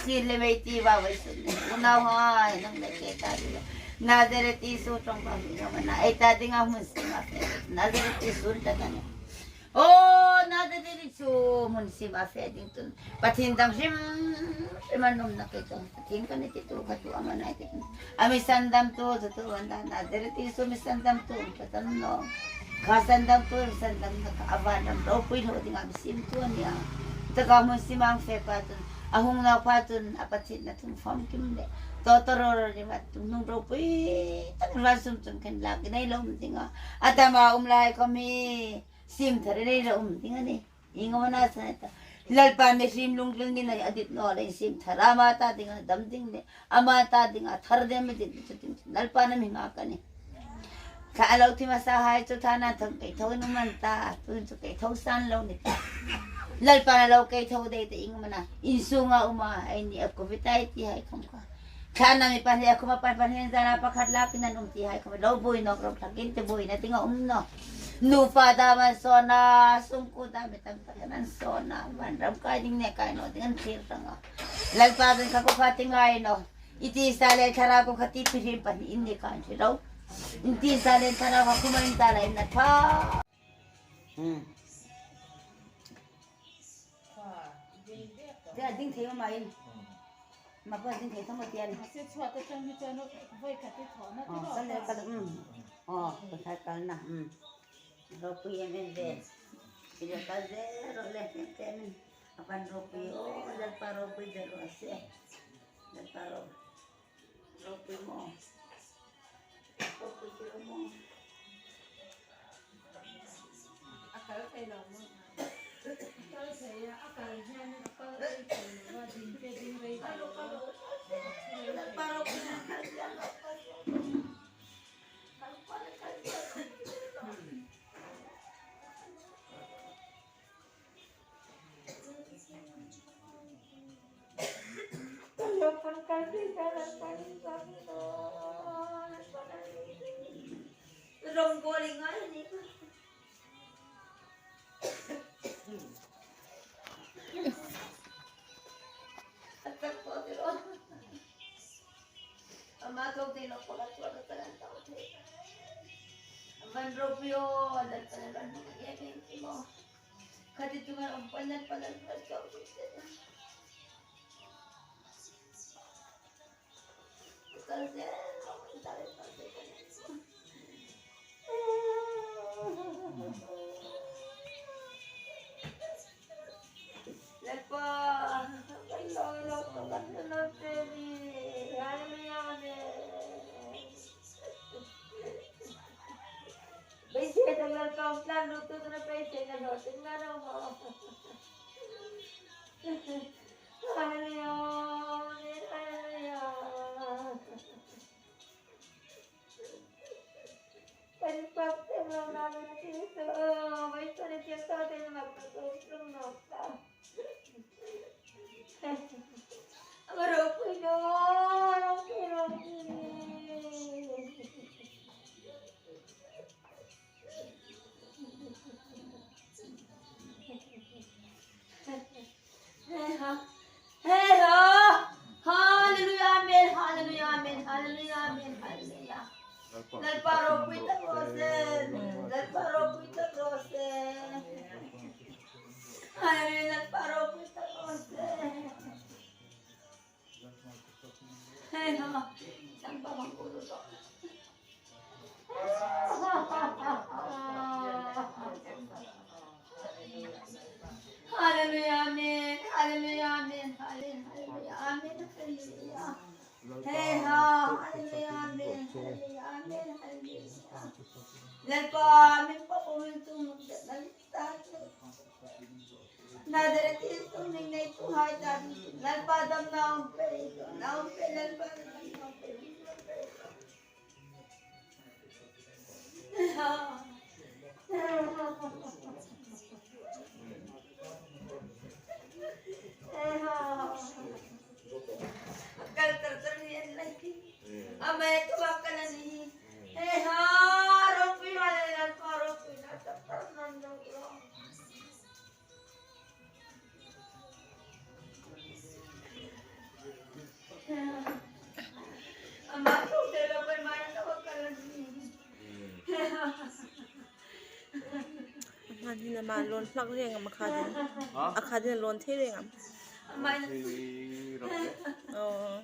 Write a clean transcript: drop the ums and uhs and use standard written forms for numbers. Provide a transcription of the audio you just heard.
thlir le mei ti va vai sun ne unau hai nang le ke ta di Nazareth Isu tong pa mi nga na ai ta dinga mun si ma fe Nazareth Isu ta ta ne Oh Nazareth Isu mun si ma fe ding tun pathin dang hrim hrim an um na ke chong pathin kan ti tu kha tu amana ti ami sandam tu tu tu wanda Nazareth Isu mi sandam tu ta tan no kha sandam tu sandam na ka awan ram ro pui lo dinga mi sim tu ania ta ka mun si mang fe pa tun a hung nau pa tun a pathin na thung fam kim le to to ro ro ri wat tung nung ro pui tak ran sum chung khen lak nei lo um dinga atama um lai ko mi sim thar nei lo um dinga ni inga na sa ta lalpa mi hrim lungtling in adit no le sim thar ama ta dinga dam ding le ama ta dinga thar de mi din chu ting lalpa na mi nga ka ni kha lo thi ma sa hai chu tha na thang kai tho nu man ta tu chu kai tho san lo ni ta lalpa na lo kai tho de te ing mana in sunga uma ai ni akovitai ti hai khom ka thla na mi pan he akuma pan pan hen zana pakhat la kinan um ti hai khom lo bui nok ro thakin te bui na tinga um no nufa da man sona sungku da mi tam tak nan sona van ram kai ding ne kai no ding an thlir ranga lalpa dun kha ko kha tingai no iti sa le thara ko khati phihrim pan in ni kan thi ro inti sa le thara ko kuma in ta la in na tha ding thei ma in ma pa ding thei thong ma tian Se chhuat atang hi chuan vawi khat i thawh na oh kan le kal oh ka kal na ropui em em ve ila kal zero le te min apan ropui o lalpa ropui zero ase lalpa ro ropui mo ropui zero mo A kal thei lo maw? Kal thei a, a kal hian a kal rei thei lo a, ding te ding rei thei lo a, a thu rei thei lo. hin ama lawn hlak reng am a kha din a kha din a lawn thei reng am. Aw.